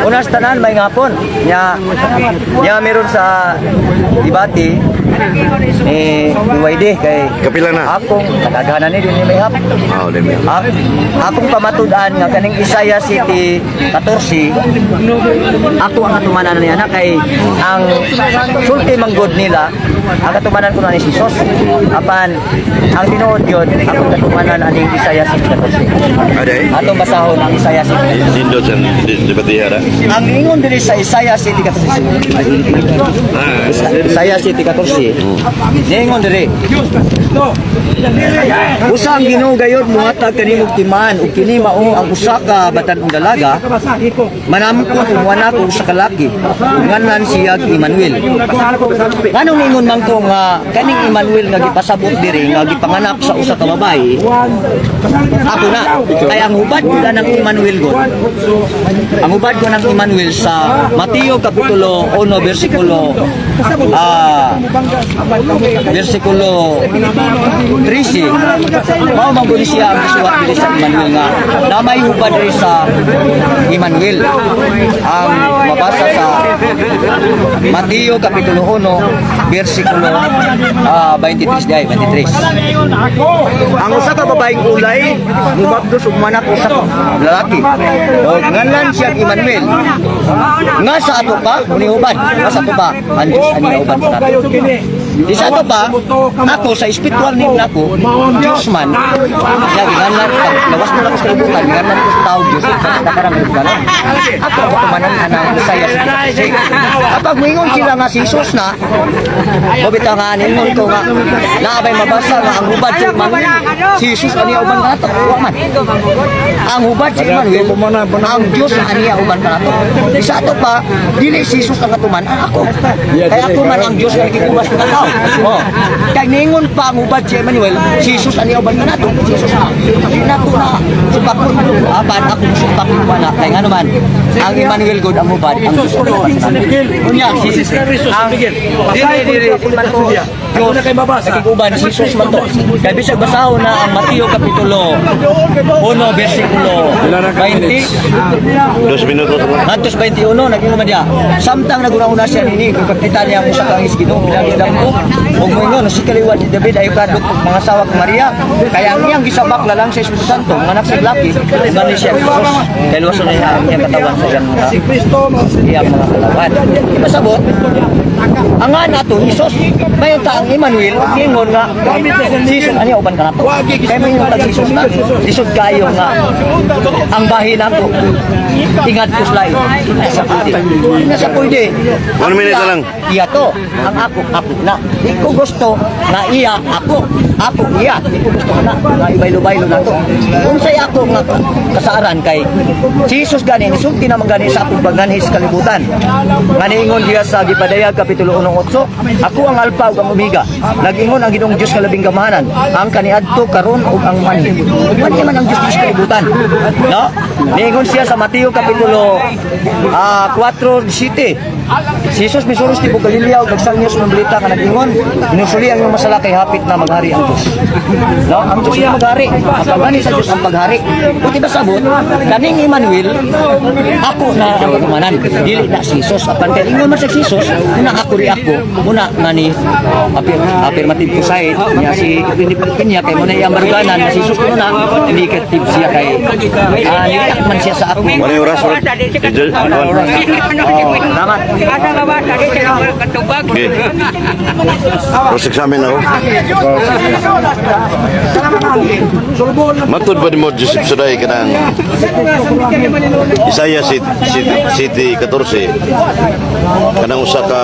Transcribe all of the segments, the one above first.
Unas tanan, may ngapon. Nya nya meron sa debate ni BYD kay Kapila na. Akong kadaghanan ni din may hap. Oh, demi. Akong pamatud-an nga kaning Isaiah City 14 ako ang katumanan niya na kay ang sulti manggod nila, ang katumanan ko na ni Jesus, apan ang tinuod yun akong katumanan aning Isaiah City 14. Aday. Atong basahon ang Isaiah City 14. Nindot sa debate ra. Ang ingon diri sa Isaiah City 14, Isaiah City 14, ningon diri: "Usa ang Ginoo gayod muhatag kanimong timan ug kini mao ang usa ka batan-ong dalaga, manamkon ug muanak og usa ka laki, nganlan siya Emmanuel." Nganong ningon man ko nga kaning Emmanuel nga gipasabot diri nga gipanganak sa usa ka babae, ako na? Kay ang hubad ko ng Emmanuel god, ang hubad ko ng Emmanuel sa Mateo kapitulo 1 versikulo 13, mao man gud siya ang gisuwat diri sa Emmanuel nga na may hubad diri sa Emmanuel. Ang mabasa sa Mateo kapitulo 1 versikulo 23 day 23: "Ang usa ka babaeng ulay mubabdos ug manak usa ka lalaki og nganlan siya Emmanuel, nga sa ato pa munihubad, nga sa ato pa ang Diyos ani uban kanato." Di sa ato pa, ako sa spiritual name nako, Diyos man, ya ginganlan pag lawas mo lang sa kalibutan, ginganlan ko sa tao Diyos, nakarang ganon. Ako ang katumanan anang Isaiah sa. Kapag moingon sila nga si Jesus na, mabita nga ningon ko nga naabay mabasa nga ang hubad sa Emmanuel, si Jesus ani uban kanato, wa man. Ang hubad sa Emmanuel, ang Diyos aniya uban kanato. Di sa ato pa, dili si Jesus ang katuman-an, ako. Kaya ako man ang Diyos nga nakikubas ng tao. Oh. Kay ningon pa ang hubad si Emmanuel, si Jesus aniya uban kanato, si Jesus na. Di na ko na supakon, apan ako supak na kay ngano man ang Emmanuel god ang hubad ang Diyos ang uban kanato. Unya si ang dili dili di man ko Diyos nakikuban, si Jesus man to. Kay bisag basahon na ang Mateo kapitulo 1 versikulo 20 2 minutos lang. Ngadto sa 21, naging man diya. Samtang naguna-una siya nini, kung pagkita niya ang usa ka anghel sa Ginoo bilang damgo, ug moingon, "Si kaliwat ni David, ay kadlok og mga asawa kang Maria. Kaya ang iyang gisabak lalang sa Espiritu Santo, manganak sa laki, ug siya Jesus. Kay luwason niya ang iyang katawan sa iyang mga katawan." Di ba sabot? Ang nga nato, Jesus, mayon ta ang Emmanuel, ingon nga, si Jesus, ani uban ka nato. Kaya mayon ta Jesus na, lisod kayo nga, ang bahin ako, ingat ko sa lain. Nasa pwede. Nasa pwede. 1 minute na lang. Iya to, ang ako, ako na. Di ko gusto na iya ako, ako iya. Di ko gusto na, na ibaylo-baylo na to. Unsay ako nga kasaaran kay si Jesus gani, nisulti naman gani sa akong pagnganhi sa kalibutan. Nga niingon diya sa Gipadayag Kapitulo 1:8, "Ako ang Alpha ug ang Omega. Nag-ingon ang Ginoong Dios nga labing gamhanan, ang kaniadto, karon ug ang manhi." Manhi man ang Dios sa kalibutan. No? Niingon siya sa Mateo Kapitulo 4:7. Si Jesus misulos tibok Galilea ug nagsangyo sa balita nga nag-ingon, "Hinusuli ang inyong masala kay hapit na maghari ang Diyos." No? Ang Diyos ang maghari. Ang paghari sa Diyos ang paghari. Kung ba sabot, kaning Emmanuel, ako na ang katumanan. Dili na si Jesus. Apan kay ingon man sa Jesus, muna ako ri ako, muna nga ni affirmative ko side niya si Pinya kay muna iyang baruganan na si Jesus kuno na indicative siya kay niliak man siya sa ako. Wala oras. Oh, salamat. Okay. Cross examine ako. Matud ba nimo, Joseph Suday, kanang Isaiah City, City 14 kanang usa ka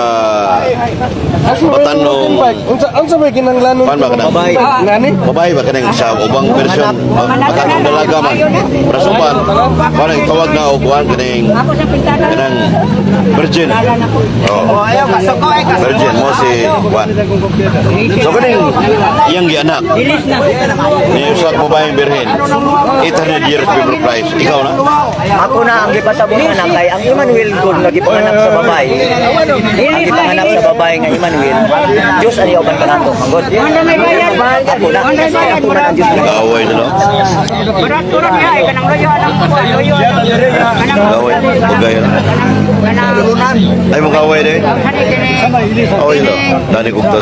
batanong Unsa unsa may kinanglanon? Pan ba kanang Babae. Ngani? Babae ba kanang sa ubang version batanong dalaga man prasuban parang tawag na og kuan kaning kanang virgin, oh, virgin mo si kuan. So kaning iyang gianak ni usa ka babaeng birhen 800 years before Christ, ikaw na? Ako na ang gipasabot nga kay ang Emmanuel god nga gipanganak sa babae. Ang gipanganak sa babae nga Emmanuel, Diyos. ani uban kanato. Manggod. Ako na. Ako na ang Diyos. Nag-away na, no? Nag-away. Pagaya na. Ay, mong away din? Away na. Dani kong tas.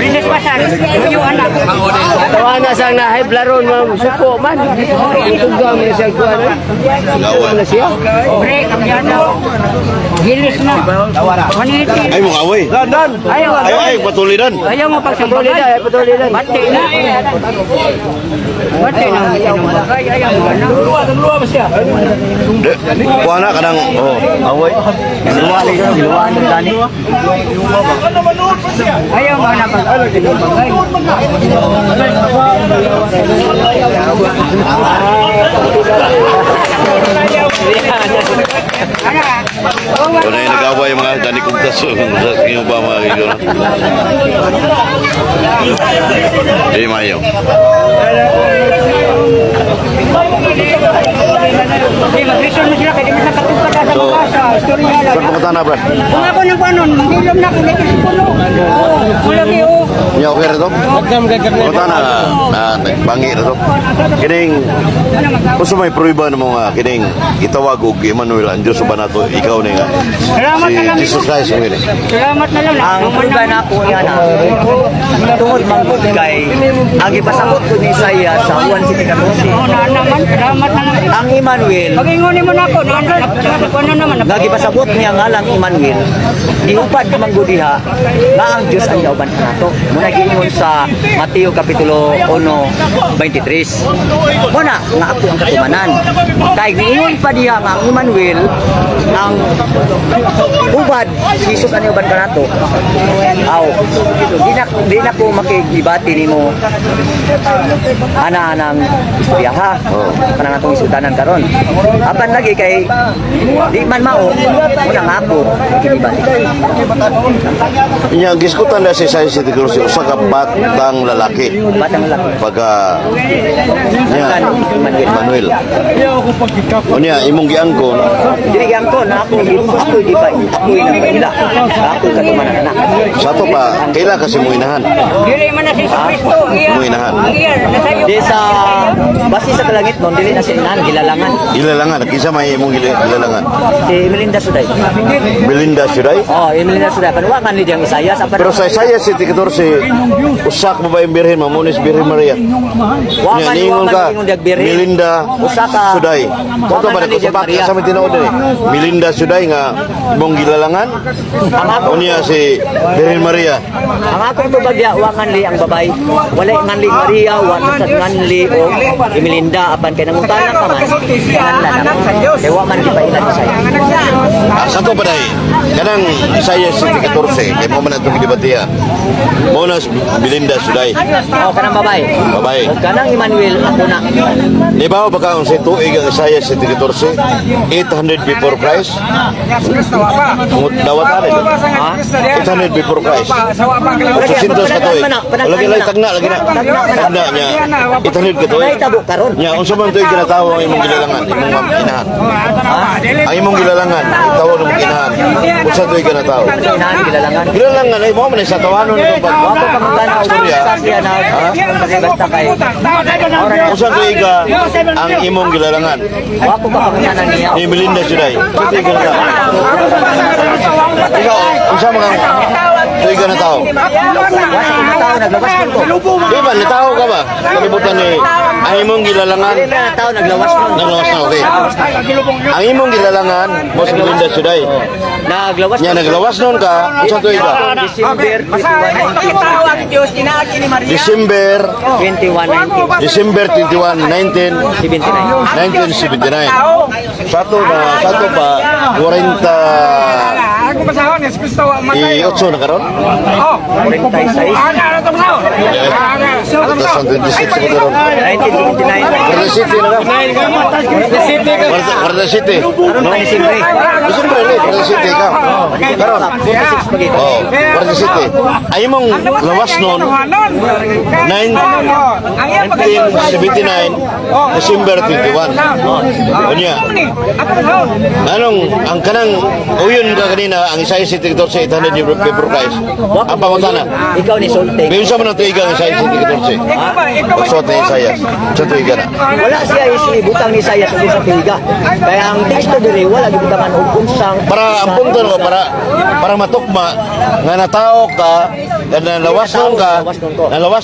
Tawa na sang nahay blaron ma'am suko man. Itugam na siya kuan. Nag-away. Na siya. Gilis na. Ay, mong away. Ayaw, Ay, ay, patuliran. ayaw mo Patuloy pagsambagan. na, ay, patuloy na. Bate na. Bate na. Sinambagay. Ayaw mo na. Di, kuha na ka ng, oh, away. Giluwa lagi giluwaan ng gani. Ayaw mo na pagsambagan. Wala yung nag-away mga dani kong tas. Sa inyo ba mga kaibigan? Di mayo. Di, mag-reason mo sila kaya di mo nakatugkad sa So, mga sa istorya lang. Saan pangutana, bro? Kung ako ng kanon, manghilom na kung lagi sa puno. Oo, wala di oh. Nya okay ra to? Pangutana na nagbangi ra to. Kining usa may prueba nimo nga kining gitawag og Emmanuel ang Dios ba nato ikaw ni nga Salamat si na lang. Jesus Christ mo ini. Salamat na lang. Ang prueba na ako niya na tungod manggod kay ang gipasabot ko ni Isaiah sa Juan 7:14. Oo, na naman. Salamat na lang. Ang Emmanuel Pag-ingon mo na ako, na na naman. nga gipasabot niya nga lang Emmanuel gihupad man gud diha nga ang Dios ang nauban kanato. Muna giingon sa Mateo kapitulo 1:23. Muna nga ako ang katumanan kay giingon pa diha nga ang Emmanuel ang hubad si Jesus ang uban kanato. Aw, di na ko makigibati nimo ana anang istorya ha. Kanang atong isutanan karon. Apan lagi kay di man mao muna nga ako makigibati. Nya giskutan na si Isaiah 7:14 usa ka batang lalaki. Batang lalaki. Pagka nya Kan Emmanuel. Emmanuel. Unya imong giangkon Dili gyud ko na ako ako di pa ako nagpaila. Ako katumanan na. sa ato pa kaila kasi mo inahan. Dili man na si Kristo. Iya. Mo inahan. Iya, nasayo. Di sa basi sa kalangit nun dili na siya inahan gilalangan. Ilalangan kinsa may imong gilalangan? Si Melinda Suday. Belinda Suday. Oh, Melinda Suday panuwakan ni diyang Isaiah sa Pero sa Isaiah 7:14 usa ka babaeng birhen mamunis Birhen Maria. Nya Waman niingon waman ka ingon diag birhen. Melinda Usa ka Suday. Toto ba Waman ko ni sa Maria. sa may tinuod ni Melinda Suday nga imong gilalangan. Ang ako Unya si Birhen Maria. Ang akong tubag ya, wa nganli ang babay. Wala nganli Maria, wa sad nganli o Emelinda apan kay nangutana ka man. Nganlan ako. Kay wa man gipailan sa. Ah, sa to pa day. Kanang Isaiah 7:14 kay mo man atong gidebatiha. Mo na si Belinda Suday. Oh, kanang babay. Babay. O kanang Emmanuel ako na. Di ba baka ang sa tuig ang Isaiah 7:14 800 before Christ? Ngut dawat ari. Ha? 800 before Christ. 800 ka tuig. Lagi lagi tagna lagi na. Tagna niya. 800 ka tuig. Nahitabo karon. Nya unsa man tuig kinatawo ang imong gilalangan, imong inahan? Ang imong gilalangan, tawag ng inahan. Unsa tuig kinatawo? Inahan gilalangan. Gilalangan ay mo man sa tawanon nito pag Wa ko pangutana og Istorya. sa siya na basta kay Unsa tuig ka ang imong gilalangan? wa ko pa pangutana niya. Ni Melinda Suday. Unsa tuig ka natawo? Ikaw, unsa mga tuig ka natawo? Wa sa kong tao naglawas nun ko. Di ba, natawo ka ba? Kalibutan ni ang imong gilalangan. Dili na tao naglawas nun. Nanglawas na, okay. Ang imong gilalangan, mo si Melinda Suday. Naglawas Nya naglawas noon ka, unsa tuig ka? December 21, December 21, December 21, 19 79. 1979. Sato na, sato pa, 40 Ako masahon, Yesu Kristo wa matay. i 8 na karon? Oh, 46. ana ano to masahon? Ana. Tapos ang 26 na karon. 1979. Quarta City na ka? Quarta City. Karon pa December. December, eh. 47 ka. Karon. 46 pa gid. Oh, 47. Ay mong lawas nun 1979 December 21. Unya. Anong ang kanang uyon ka kanina ang Isaiah 7:14 800 years before Christ. Ang pangutana. Ikaw ni sulti. Biyon sa man ang tuiga ang Isaiah 7:14? Pagsuot ni Isaiah. Sa tuiga na. Wala siya isi butang ni Isaiah sa tuiga. Kaya ang teksto diri wala gibutangan og unsang Para ang punto ko para para matukma nga natao ka nga nalawas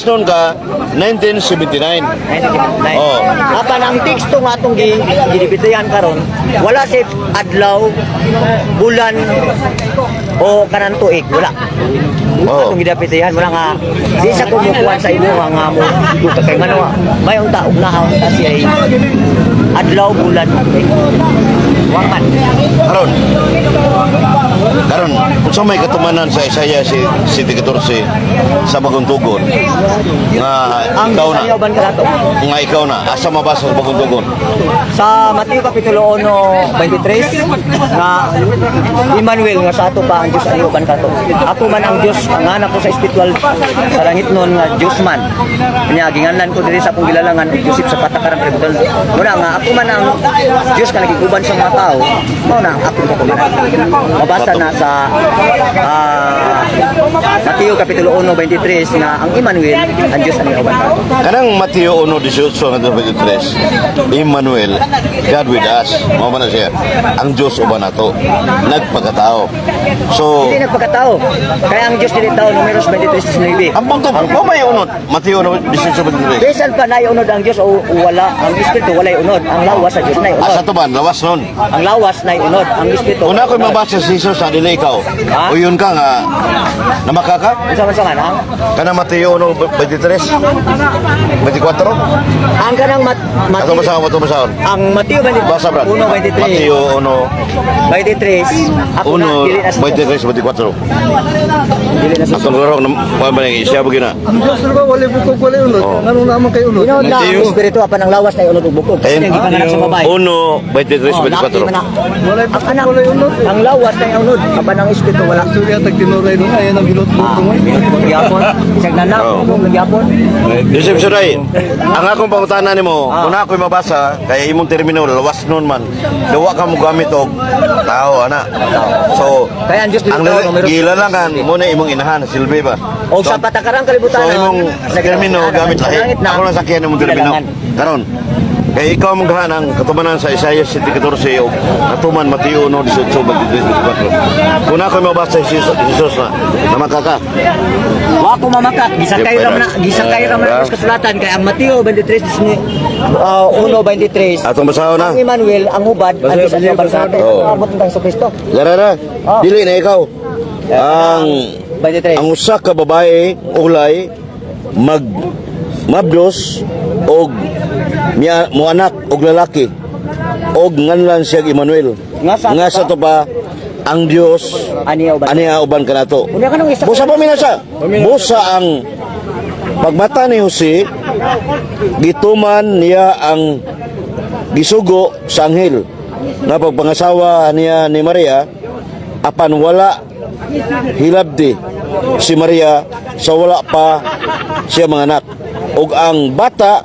nun ka 1979. 1979. Oh. Apan ang teksto nga atong gidibitayan karon, wala si adlaw, bulan o kanan tuig, wala. Oh. Atong gidapitayan wala nga di sa kumukuan sa imo nga mo duta kay ngano nga, may unta og nahaw ta siya ay adlaw, bulan, tuig. Wa man. Karon. Karon, unsa may katumanan sa Isaiah si 7:14 sa Bagong Tugon nga Ang ikaw na Isaiah uban kanato. nga ikaw na asa mabasa sa Bagong Tugon? Sa Mateo Kapitulo 1:23 nga Emmanuel nga sa ato pa ang Dios ay uban kato. Ako man ang Dios, ang anak ko sa espiritual sa langit nun nga Dios man. Nya ginganlan ko diri sa akong gilalangan og Joseph sa patakarang kalibutan. Muna nga ako man ang Dios nga nagiguban sa mga tao, mao na ang akong katumanan. Mabasa na sa Mateo Kapitulo 1:23 nga ang Emmanuel ang Dios ang uban kato. Kanang Mateo 1:18 hangtod 23, Emmanuel, God with us. Mao man na siya. Ang Dios uban nato. Nagpakatao. So, Hindi nagpakatao. Kaya ang Diyos dili tao, Numeros 23:19. ang punto, mao may unod Mateo 1:18 23. Bisan pa naiunod ang Diyos o wala, ang Espiritu walay unod. Ang lawas sa Diyos naiunod. Asa to man lawas nun. Ang lawas naiunod, ang Espiritu. Una ko'y mabasa si Jesus sa dili ikaw. Ha? O yun ka nga namakaka? Unsa man sa man, ha? Kana Mateo 1:23? 24? Ang kanang Ato Mateo, basahon, ato basahon. ang Mateo 23, Basa, Brad. 1:23. Mateo 1, 23. Ako na, dili na 1, sa Diyos. 23, 24. Dili na sa Atong laro ng kuan ba ni siya ba gina? Ang Diyos na ba, walay bukog, walay unod. Oh. Ano naman kay unod? Unod na ang Espiritu apan ang lawas naiunod og bukog. Kasi ang gipanganak sa babae. 1, 23, Oh, laki 24. man na. Walay Ang bukog, anak, walay unod. ang lawas naiunod apan ang Espiritu wala. Surya tag tinuray nung ayan ang ginot-luto mo. Gyapon, isang nanak, Oh. gyapon. Joseph Suday, ang akong pangutana nimo, kung ako'y mabasa, kaya imong termino lawas nun man, dawa ka mo gamit og tao ana. So, Kaya ang Diyos dili ang tao, Numeros gilalangan mo na imong inahan, silbi ba? O sa patakarang kalibutan. So imong termino gamit lahi. Ako lang sakyan imong termino. Karon, kay ikaw mong gahan ang katumanan sa Isaiah 7:14 o katuman Mateo 1:18 23 24. Kung ako'y mabasa si Jesus, Jesus na namakaka. Wa ko mamakak, gisakay ra man na, gisakay ra man sa kasulatan kay ang Mateo 23 1:23. Atong basahon na. Ang Emmanuel ang hubad ang Diyos ang barkate. Oo. Abot ng Kristo. Darara, Oh. dili na ikaw. Ang 23. ang usa ka babae ulay mag mabdos og miya moanak og lalaki og nganlan siya Emmanuel. Nga sa to pa ang Dios Aniya uban. aniya uban kanato. Unya kanang isa. Busa pa minasa. Busa ang pagmata ni Jose gituman niya ang gisugo sa anghel nga pagpangasawa niya ni Maria apan wala hilabdi si Maria sa wala pa siya mga anak ug ang bata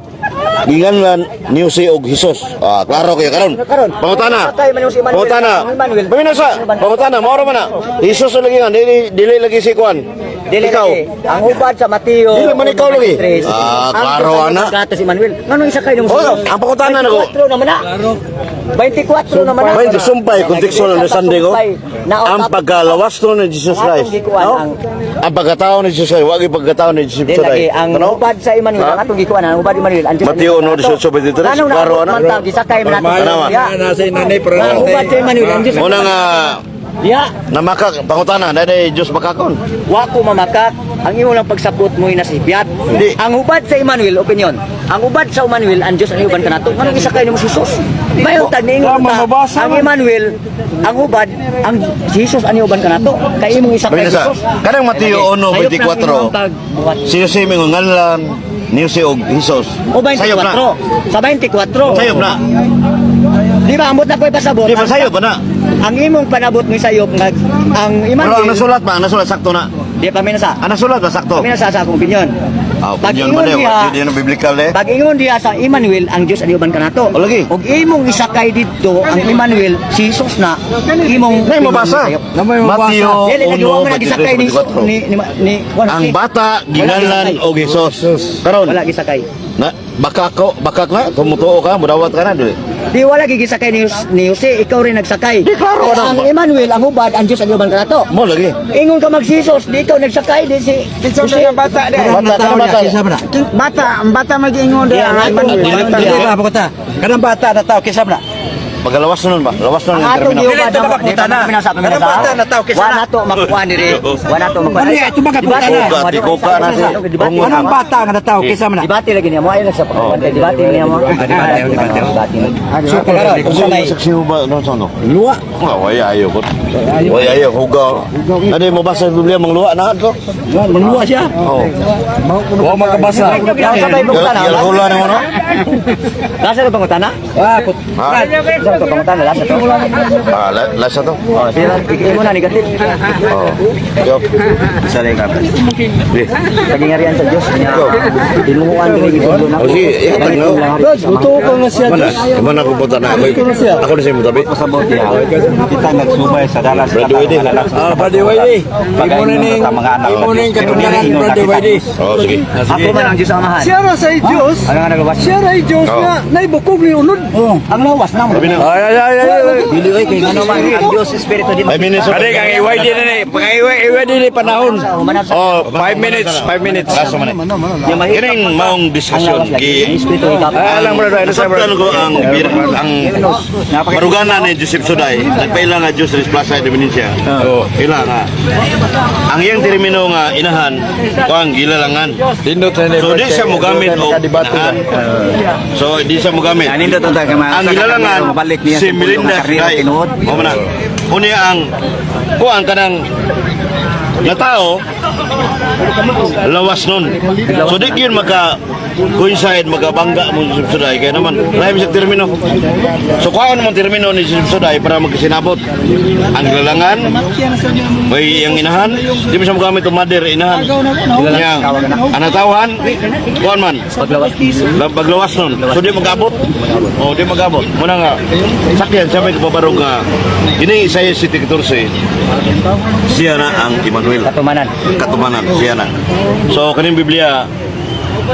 ginganlan ni Jose og Hesus. Ah, klaro kayo karon. Karon. Pangutana. Sakay man yung si Emmanuel. Pangutana. Ang Emmanuel. Paminasa. Pangutana, mao ra man na. Hesus lagi nga dili dili lagi si kuan. Dili Ikaw. lagi. Ang hubad sa Mateo. Dili man ikaw lagi. 1:23. Ah, Ang klaro, Diyos ang ana. barkate si Emmanuel. Nganong isa kayo Oh, ang pangutana nako. 24 naman na. 24 naman na. Bay, sumpay, contextual understanding ko. Ang pagkalawas to ni Jesus Christ. Ang Ang pagkatao ni Jesus Christ, wag yung pagkatao ni Jesus Dili lagi Christ. ang Ano? hubad sa Emmanuel, ang atong gikuan ang hubad Emmanuel, ang Diyos Mateo ang 1:18, Nganong klaro, naabot ana. man ta, gisakay man nato sa Ano man? Biblia. Nasa inanay pero Ang hubad sa Emmanuel, ang Diyos. Muna nga Ya, namakak pangutana dahil Diyos makakon. wa ko mamakak. Ang imo lang pagsapot mo nasibiyat. Hindi. Ang hubad sa Emmanuel, opinion. Ang hubad sa Emmanuel, ang Diyos ang uban kanato. Nganong isa kayo ni Jesus? Mayon tag niingon ta. Ang Emmanuel, ang hubad, ang si Jesus ang uban kanato. Kay imong isa kay Paminasa. Jesus. Kanang Mateo 1:24. Sayop lang imong pagbuhat. Si Jose mingon nganlan ni Jose og Jesus. O Sayop na. 24. Sa 24. Sayop na. Di ba ambot na ko'y pasabot? Di ba sayo ba na? Ang imong panabot ni sayop nga ang Pero ang Emmanuel nasulat ba? Ang nasulat sakto na. di pa minasa. Ang nasulat ba sakto? Minasa sa akong opinion. Ah, opinion Pag-ingon ba niya? diha, Di na biblical eh. pag-ingon diha sa Emmanuel, ang Dios ani uban kanato. O, lagi. Og imong isakay didto ang Emmanuel, si Jesus na imong Nay mabasa. Mateo Dili lagi wa man nagisakay ni 1:23. ni ni, ni kuwan, Ang si- bata Wala ginganlan gisakay. og Jesus. Karon Wala gisakay. na baka ko bakak na tumutuo ka mudawat ka na dili. Di wala gigisakay ni Jose, ikaw rin nagsakay. Di, klaro, Kaya ano ang ba? Emmanuel, ang hubad, ang Dios ang uban kanato. Mo lagi. Ingon ka mag Jesus, di ikaw nagsakay di si Jose. Bata di. Bata ka bata. Bata, ang bata mag-ingon di ang Emmanuel. Dili- Bata. dili ba ko Kanang bata na tao kisa na. Pagalawas nun ba? Lawas nun Ang ang atong termino. giuban Dili, ito ba di pa na? minasa Kanang minasa. bata na tao kisa Wa na. na to makuha diri. Wa na to makuha. Ano yan? Ito ba kaputa na? Kuka, di kuka na si. Kanang bata nga na tao kisa man na. Debate lagi niya mo ayo lang sa pagkanta. Debate niya mo. Debate, debate. Debate. Karon, unsa may Saksi ba no sa no? Luwa. Nga way ayo ko. Way ayo hugaw. Ano mo basa sa Biblia mangluwa na adto? Mangluwa siya. Oh. Wa makabasa. Nasa may pangutana? Yalhula na mo no? Nasa na pangutana? Ah, put. Ha? Nasa to pangutana lasa to. Ah, lasa to. Oh, sila imo na negative. Oh. Yo. Di. Pagingarian sa Dios niya. Go. Tinunguan diri gitulo na. Oh, sige, ihatag na. Totoo ka nga siya, Mana, Diyos. mana ko punta na ako. Ako na sa imong tabi. Pasabot niya. Kita nagsubay sa dalas Brother Wede. Ah, Brother Wede. Imo na ning imo ning katungdanan, Brother Wede. Oh, sige. Ako man ang Dios Amahan. Siya ra sa Diyos. Ano nga nagawas? Siya ra Diyos Oo. nga naibukog ni unod. Ang lawas na mo. Tabi na. Ay ay ay ay. Dili oy kay ngano man ang Dios espiritu di 5 minutes. Kani kang iway din ni. Pag-iway din ni panahon. Oh, 5 minutes, 5 minutes. Kaso man. Niya Kining maong Ang diskusyon lawas lagi. gi Ang espiritu ikaw. Ah, lang brother, ano sa Nasabtan ko ang ang marugana ni Joseph Suday, nagpaila nga Diyos sa Plaza de Venecia. Oo. Ila nga. Ang iyang termino nga inahan, kuang gilalangan. Dindot na ni. So di siya mogamit og inahan. So di siya mogamit. Nindot ang taga Ang gilalangan si Melinda Suday. Mao man na. Unya ang kuang kanang nga tao lawas nun. So di yun maka coincide magabangga mo si Suday kaya naman lahi sa termino. So kuhaan mo termino ni Joseph Suday para magkasinabot. Ang gilalangan may iyang inahan, di mo siya mogamit og mother inahan. Yang anatawan, kuhaan man. Paglawas. Paglawas nun. So di magabot. Oh, di magabot. Muna nga sakyan siya may kababarog nga kini Isaiah 7:14 siya na ang Emmanuel Katumanan. Katumanan siya na. So kaning Biblia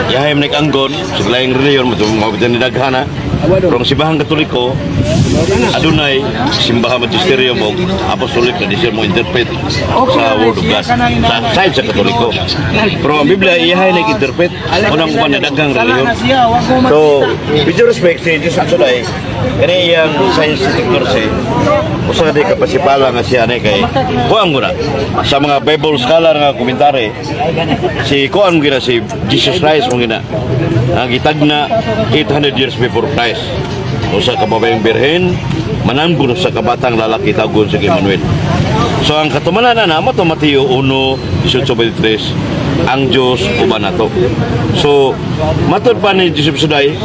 yahay man anggon sa laing reliyon mo mabitay ni daghana. Pero ang simbahang Katoliko adunay simbahan magisterium o apostolic na di siya mo interpret sa Word of God sa side sa Katoliko. Pero ang Biblia iyahay na interpret unang uban na daghang reliyon. So, with due respect si Jesus Atsulay, kani iyang science 14, usa di kapasipala nga siya ni kay kuan ko na sa mga Bible scholar nga komentary si kuan mo gina si Jesus Christ mo gina ang gitagna 800 years before Christ usa ka babaeng birhen mananggun sa kabatang lalaki tawgon si Emmanuel. So ang katumanan na mo to Mateo 1:18-23, ang Diyos uban nato. So matod pa ni Joseph Suday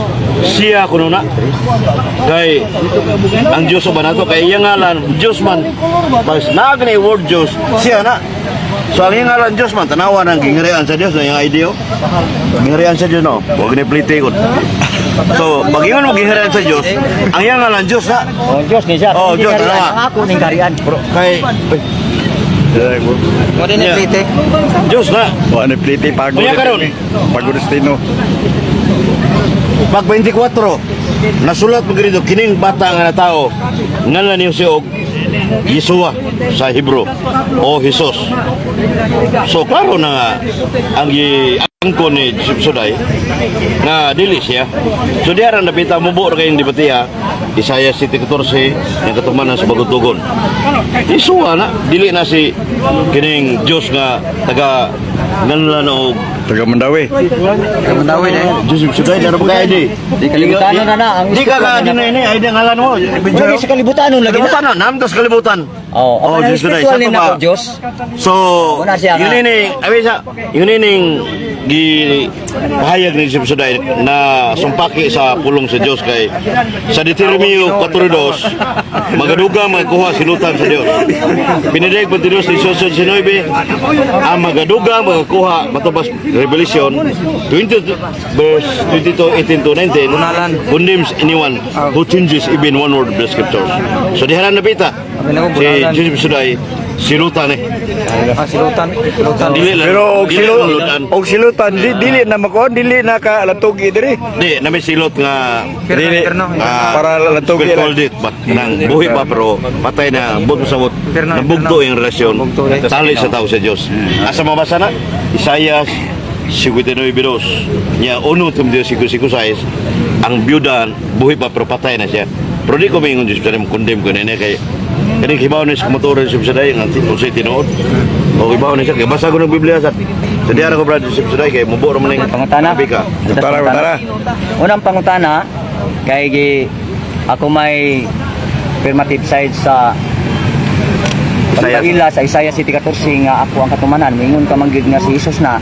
siya kuno na kay ang Diyos uban nato kay iyang ngalan Diyos man pas naa gani word Diyos siya na. So ang iyang ngalan Diyos man tanawa ng gingarian sa Diyos na iyang idea. Gingarian sa Diyos no. Wag ni plite ko. So pag ingon mo gingarian sa Diyos, ang iyang ngalan Diyos na. Oh, Diyos ni siya. Oh, Hindi Diyos, karian. tama. Ang ako ning karian. Kay Mo din Yeah. plite. Diyos na. Wa ni plite pagod. Kuya karon. Pagod-stino. Pag 24, nasulat mo dito, kining bata nga na tao, ngalan niyo si og Yeshua sa Hebrew o Jesus. So klaro na nga ang angko ni Joseph Suday nga dili siya. So diha ra napita mo buo ra kayong debatiya Isaiah 7:14 yang katumanan sa bagong tugon. Yeshua na dili na si kining Dios nga taga nganlan og Taga Mandawi. Kamandawi eh. Joseph Suday daro ba kay ID? Di kalibutan na na ang Di ka ka di na ini ID ngalan mo. Lagi sa kalibutan lagi na. Kalibutan na, namtas kalibutan. Oh, Oh, oh, Diyos spiritual Suday. ni Sa to ba? nako Diyos. So, Wala siya yun nga. ini, abi sa, yun ining gi pahayag ni Joseph Suday na sumpaki sa pulong sa Dios kay sa Deuteronomio 4:2, magadugang magakuha silutan sa Dios. Pinadayag 22, 18, 19, ang magadugang magakuha matubas. Revelation 20 verse 22, 18 to 19 condemns anyone who changes even one word of the scriptures. So diha na napita si Joseph Suday, silutan eh. Ah, silutan. Silutan. Dili lang. Pero og dili silo lang lutan. og silutan di, dili na makuan, dili na ka latugi diri. Di, na may silot nga Dili ah, para latugi spiritual lang. death ba? Nang buhi pa pero patay na, bot mo sa bot. Nabugto yung relasyon. Tali sa tao sa Diyos. Asa mabasa na? Isaias 59:2. Nya uno tum Dios 56, ang byuda buhi pa pero patay na siya. Pero di ko maingon Diyos sa condemn ko nene kay kani kibaw ni sa motor sa Suday nga unsay tinuod. O kibaw ni siya kay basa ko ng Biblia sa diara ko, brother Joseph Suday, kay mubo ra man ning Pangutana. Abi ka. Tara, tara. Unang pangutana kay gi ako may affirmative side sa Isaiah. pagkaila sa Isaiah City 14 nga ako ang katumanan, mingon ka man gyud nga si Jesus na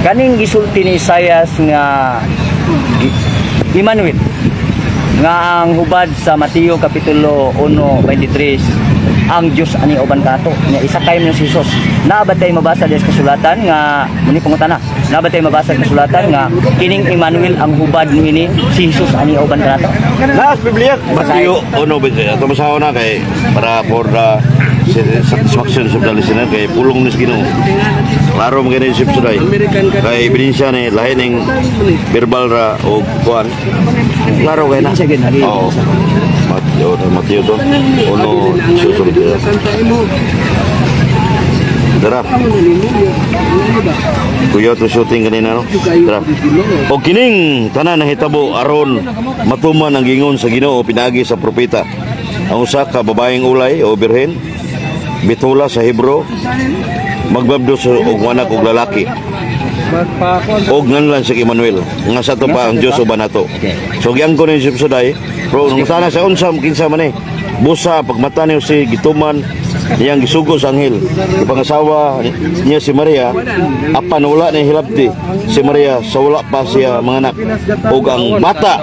kaning gisulti ni Isaiah nga Emmanuel nga ang hubad sa Mateo kapitulo 1:23, ang Dios ani uban kato nya isa kay ni si Jesus. Naa ba tay mabasa diha sa kasulatan nga muni pangutana, naa ba tay mabasa sa kasulatan nga kining Emmanuel ang hubad niini si Jesus ani uban kanato? Naas Biblia. Mateo 1:23. Ato masaho na kay para for the satisfaction of the listener kay pulong ni sa Ginoo. Klaro man kay Joseph Suday. Kay ebidensya ni lahi ning verbal ra o kuan. Klaro kay na. Oo. Mateo, Mateo to. Uno, susunod. Tara. Kuya to shooting kanina, no? Tara. O kining tanan nahitabo aron matuman ang gingon sa Ginoo pinaagi sa propeta. Ang usa ka babaeng ulay o birhen, bitula sa Hebro, magbabdos og anak og lalaki. Og nganlan sa Emmanuel nga sa to pa ang Dios uban nato. So giyangko ni Joseph Suday, pero nung sana sa unsa kinsa man eh. Busa pagmata ni Jose gituman niyang gisugo sa anghel. Ipangasawa niya si Maria apan wala ni hilabti si Maria sa wala pa siya manganak. Og ang bata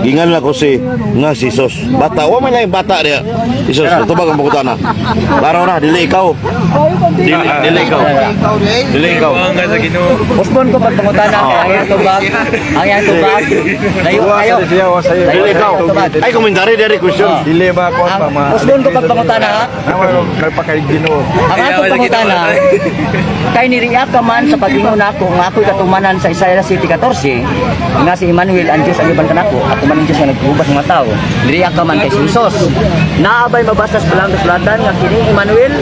ginganlan ko si nga si Jesus. Bata wa man lang bata diya. Jesus, tubag ang pangutana. Laro na dili ikaw. Dili, dili ikaw. Dili ikaw. Postpone ko pag pangutana kay ang iyang tubag, ang iyang tubag layo kayo. Dili ikaw. Ay, komentary dari question. Dili ba kuan pa ma. Postpone ko pag pangutana ha. Nagpakay Ginoo. Ang akong pangutana, kay niriyak ka man sa pag-ingon nako nga ako'y katumanan sa Isaiah City 14, nga si Emmanuel ang Diyos ang iban kanako, ako man ang Diyos nga nagubas ng mga tao. Niriyak ka man kay si Jesus. Naabay mabasa sa balang kasulatan nga kining Emmanuel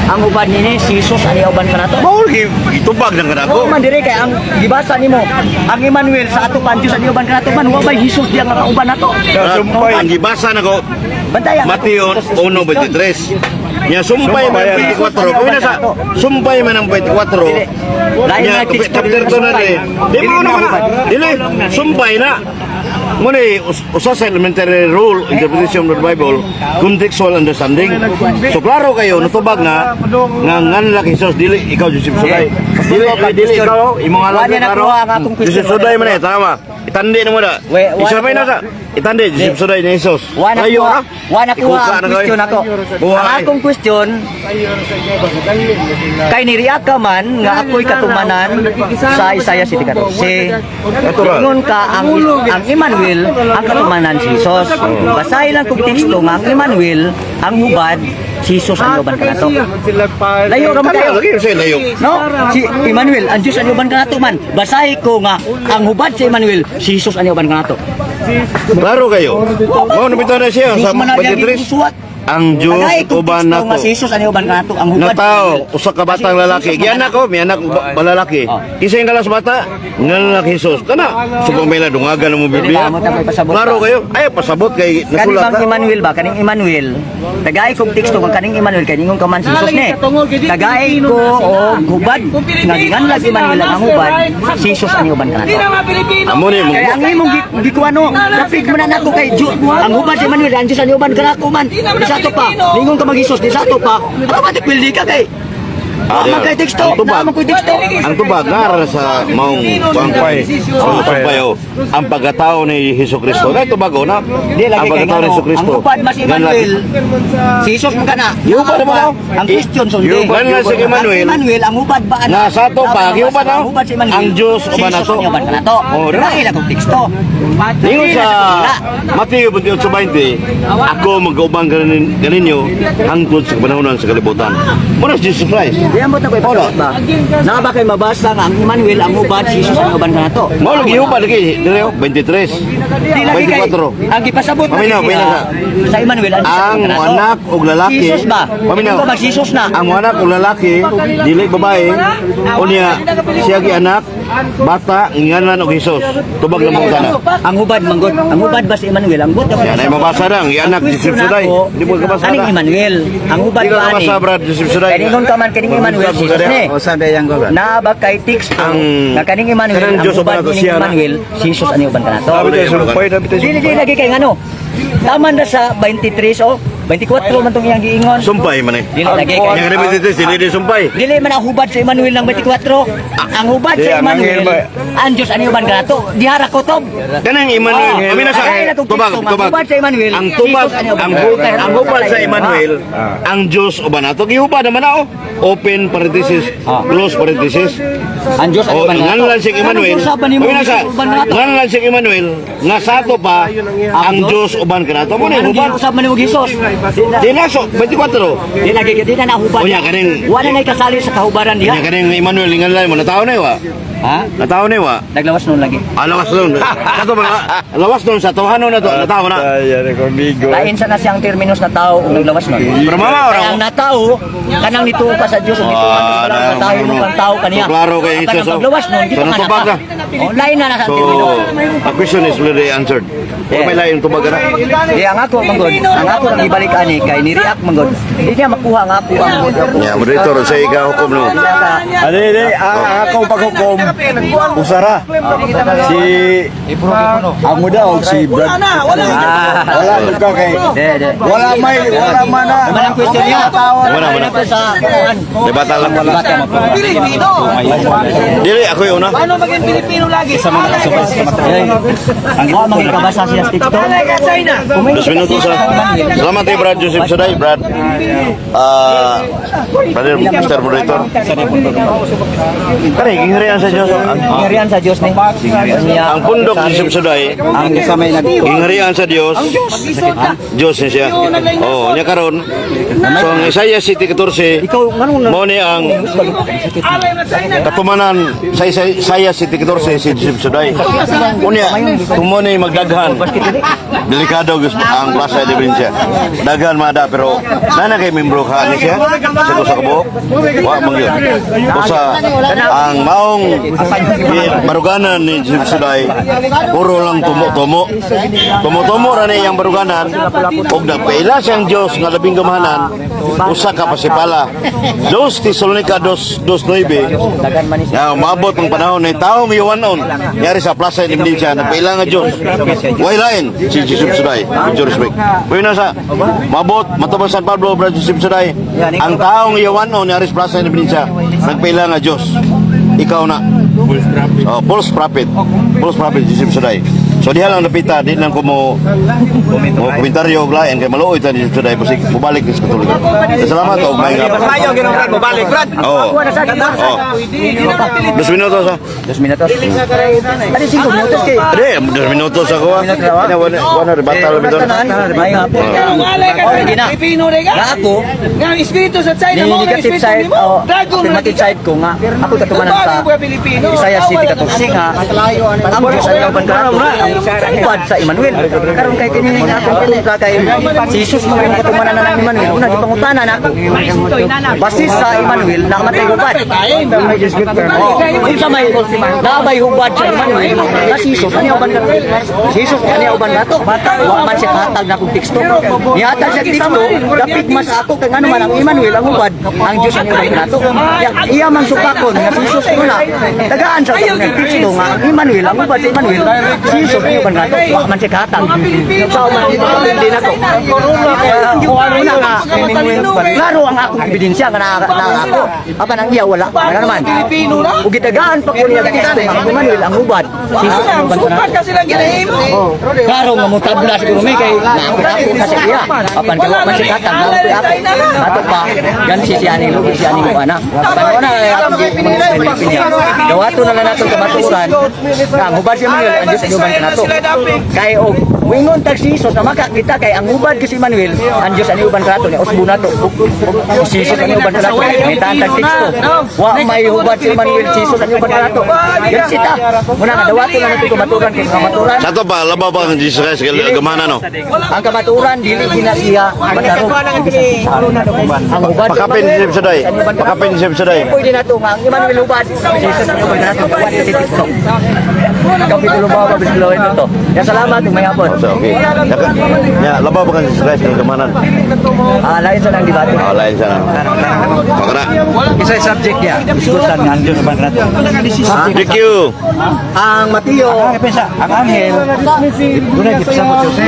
ang uban nini si Jesus ang uban kanato? Mao lagi itubag ng kanako. Oo man dire kay ang gibasa nimo ang Emmanuel sa ato pan Diyos ang uban kanato man, wa bay Jesus diya nga kauban nato? Sumpay. Ang gibasa nako Bantay ang Mateo 1:23. Nya sumpay man ang 24. Kung sa sumpay man ang 24. Lain Nya na text chapter 2 na di. Di mo na na. Dili sumpay na. Muna usa sa elementary rule interpretation of the Bible, contextual understanding. So klaro kayo natubag na nga nganlak Jesus dili ikaw Joseph Suday. Dili dili ikaw imong Wa alam niya nakuha ang akong question. Joseph Suday man eh tama. Itandi na mo na. We- wa Isa may nakuha. nasa. Itandi Joseph Suday ni Jesus. Wa na Layo kuha, ra. wa na kuha Ikuka ang na kayo. question ako. Kuha Ang ay. akong question kay niriyak ka man nga ako'y katumanan sa Isaiah City 14. Natural. Ingon ka ang Emmanuel ang katumanan si Jesus. Basahin lang kong teksto nga ang Emmanuel ang hubad si Jesus ang uban kanato. Layo ra man Kaya kayo. lagi siya layo. No? Si Emmanuel, ang Diyos ang uban kanato man. Basahin ko nga ang hubad si Emmanuel, si Jesus ang uban kanato. Klaro kayo. Mao na bitaw na siya Diyos sa man na diyang 23. gisuwat. Ang Diyos Tagay kong uban teksto nga nato. si Jesus ang uban kanato ang hubad. Na tao, usa ka batang lalaki. Gianak ko, may anak balalaki. Oh. Kinsa yung kalas bata? Nganlak Jesus. Kana, subong may dungagan mo Biblia. Tama, tama, pasabot Klaro ka. kayo. Ay pasabot kay Kani nasulat bang na. Emmanuel ba? Kaning Emmanuel. Tagay kong teksto kang kaning Emmanuel kay ningon ka man si Jesus ni. Tagay ko og hubad nga ginganlag Emmanuel ang hubad, si Jesus ang uban kanato. Amo ni mo. Kaya ang imong gikuano, lapig mo na nako kay Ju, ang hubad si Emmanuel ang Diyos ang uban kanako man. Di sa ato pa, ningon ka mag Jesus di sa ato pa. Automatic wildi ka kay Wa man kay teksto, Ang tubag. naa man koy teksto. Ang tubag nara sa maong Sumpay. Sumpay, oh. Ang pagkatao ni Hesus Kristo. Dahil tubag oh, na. Di lagi Ang kay pagkatao ni ngano, Hesus Kristo. ang hubad mas Emmanuel. Si Jesus man kana. Giubad naman, oh. Ang question sundi. Giubad lang si Emmanuel. Ang Emmanuel ang hubad ba ana? Nga sa ato pa, giubad na, oh. Ang hubad si Emmanuel. Ang Diyos uban Si nato. Jesus uban nato. Oh, di ba? Dahil akong teksto. Ningon sa Mateo 28:20, ako mag-uban kaninyo hangtod sa kapanahonan sa kalibutan. Muna si Jesus Christ. Di ambot na ko ipasabot ba? Naa ba kay mabasa nga ang Emmanuel ang hubad si Jesus ang uban kanato? Mao lagi hubad lagi dire oh, 23. Di lagi kay 24. ang gipasabot na Paminaw, siya paminaw. sa Emmanuel ang Diyos Ang uban kanato. anak og lalaki. Si Jesus ba? Paminaw. Ikaw ba si Jesus na? Ang anak og lalaki, dili babae, unya siya gi anak, bata ngalan og Jesus. Tubag lang mo sana. Ang hubad manggod. Ang hubad ba si Emmanuel? Ang buot Yan ay mabasa nang anak Joseph Suday. Di mo kabasa Kaning na. Emmanuel. Ang hubad Di ka ba ani? kabasa, Brad Joseph Suday. Kaningon ka man kaning Emmanuel si Jesus ni. O saan yang ko, Brad? Naa ba kay teksto Ang- na kaning Emmanuel kanang ang Diyos hubad uban nato ni siya na. Emmanuel si Jesus ani uban kanato. Sabi tayo sumpay, sabi tayo Dili dili lagi kay ngano. Tama na sa 23 oh, 24 man tong iyang giingon. Sumpay man eh. Dili lagi kay Yang 23 dili di sumpay. Dili man ang hubad sa Emmanuel ng 24. Ang hubad Di, sa ang Emmanuel, anghel ba- ang Diyos ani uban kanato. Dihara kotob. Kanang Emmanuel, Oh, kami na sa ay, natong tubag, teksto, tubag. ang hubad sa Emmanuel, Ang tubag, Jesus, ano, ang hubad sa Emmanuel, ang Diyos uban nato. Gihubad naman na oh. Open parenthesis, close parenthesis. Ang Diyos ani Oh, uban kanato. nganlan si Emmanuel. Anong usapan nimo Kami na sa Jesus uban kanato? nganlan si Emmanuel nga sa ato pa ang Diyos uban kanato. Mo ni Anong hubad. giusap man nimo Jesus? Dinaso 24. Di lagi di na nahubad. Unya, kaning- wala na kasali sa kahubaran diha. Nya kaning Emmanuel nganlan mo natawo na wa. Ha? Natawo na wa. Naglawas noon lagi. Ah, lawas nun. Sa to mga lawas nun sa tawhanon na to, natawo na. Ay, yan ako, amigo. Lain sa na siyang terminos na tao ug naglawas noon. Pero mama ora Kaya ang natao, kanang nituo pa sa Dios ug nituo Ah, man sa na- tayo mo pang tao kaniya. So, klaro kay Ang Jesus, kanang oh. paglawas noon, So, dito ka na natubag pa. na. Oh, lain na na sa So, termino. the question is already answered. Wala may lain tubag na. Di ang ako manggod, ang ako nang ibalik ani kay ni-react manggod. Di niya makuha ang ako ang Ya, moderator sa ikaw hukom no. Ano hindi, ang ako paghukom, usara. Si Amo daw, si Brad. Wala wala ka kay. Di, di. Wala may, wala man na. Wala ang question niya. Wala, wala. Sa kuan. Debata lang. Debata mo. Pilipino. Dili ako yung una. Paano maging Pilipino lagi? Ang wa man kabasa siya sa TikTok. Alay ka China. 2 minuto sa. Salamat kay Brad Joseph Suday, Brad. Ah, brother, Mr. Moderator. Kare, gingharian sa Diyos. Ang, Gingharian sa Dios ni. ang pundok ni Joseph Suday, Ang sa may nag gingharian sa Diyos. Diyos ni siya. Oh, nya karon. So ang Isaiah City 14, Ikaw nganong mo ni ang katumanan sa Isaiah City 14 si Joseph Suday. Unya, tumo ni magdaghan. Delikado gusto ang Plaza de Provincia. Daghan mada pero nana kay membro ka ni siya sa usa ka buok. Wa man gyud. Usa ang maong baruganan ni Joseph Suday puro lang tumo-tumo. Tumo-tumo ra ni iyang baruganan ug nagpaila siyang Dios nga labing gamahanan usa ka pasipala. 2 Tesalonica 2:2:9. Dagan man ni siya. Ya, umabot ang panahon ni taong iwanon. Yari sa Plaza de Indonesia, nagpaila nga Diyos. Way lain, si Jesus Suday, with due respect. Pwede na sa, mabot, matubang San Pablo, Brad Joseph Suday, ang taong iwanon, yari sa Plaza de Indonesia, nagpaila nga Diyos. Ikaw na. Oh, false prophet. False prophet, Joseph Suday. So diha lang napita, di lang ko mo mo komentaryo og lain kay maluoy ta ni Joseph Suday basig mobalik ni sa Katoliko. Salamat og maayong hapon. Mayo ginoo Brad, mobalik Brad. Oo. Oh. 2 minuto sa. 2 minutos. Adi 5 minutos kay. Ade, 2 minutos ako ah. Wala wala wala rebatal bitaw. Maayong hapon. Alay ka Oh, China. hindi na. Pilipino rin ka. Na ako, Nga ang espiritu sa China ni mo ang negative espiritu side, nimo. oh, Dragon affirmative side ko nga, ako katumanan sa Pilipino. Isaiah City 14 nga, ang Diyos ay kauban kanato, ang upad sa Emmanuel. Karon kay kini nga akong kontra kay si Jesus mo yung katumanan na ng Emmanuel, una gipangutana na ako. Basis sa Emmanuel, nakamatay hubad. Oh, unsa may naabay hubad sa Emmanuel, na si Jesus ani uban kanato. Si Jesus ani uban nato. Wa man siya hatag na akong teksto. Nihatag siya teksto, dapit mas ako kay ngano man ang Emmanuel ang hubad, ang Diyos ani uban kanato. Ya, iya man supakon nga si Jesus una. Tagaan sa akong teksto nga ang Emmanuel ang hubad sa Emmanuel, si Jesus ang uban nato. Wa man siya kahatag. Sa man dito hindi na to. Una nga, klaro ang akong ebidensya nga naa ako. Apan ang iya wala. Wala naman. Ug gitagaan pa ko niya teksto nga ang Emmanuel ang hubad. Si Jesus ang uban kanato. Klaro nga mo tabla siguro mi kay naako ka sa iya. Apan kay wa man siya kahatag na ako. Ato pa gansi siya ni lugi siya ni ana. Apan wala akong gi. Dawato na lang nato kamatuoran nga ang hubad si Emmanuel ang Diyos ang uban kanato. Kay og wingon tag si Jesus na makakita kay ang hubad kay si Emmanuel ang Diyos ani uban kanato ni usbo nato. Si Jesus ani uban kanato. May tantag teksto. Wa may hubad si Emmanuel, si Jesus ani uban kanato. Gansi ta. Muna nga dawato na nato kamatuoran kay kamatuoran Sa to pa, labaw ba ang Jesus Christ kay gamana no? ang kamatuoran dili gina siya matarong. Ang hubad si Pakapin Emmanuel, si Saday. ang uban kanato. Pakapin si Saday. Pwede na ito nga ang Emmanuel hubad si Jesus ani uban kanato. Wa si teksto. Kapitulo ba ba bislo ito to. Ya salamat ug may hapon. So, okay. Ya, labaw ba ang Jesus Christ kay gamanan? Ah, lain sa nang debate. Oh, lain sana. Makana. Isa subject niya. Isgutan nga ang Diyos uban kanato. Thank you. Ang Mateo Ang anghel, doon ay gipasabot si Jose.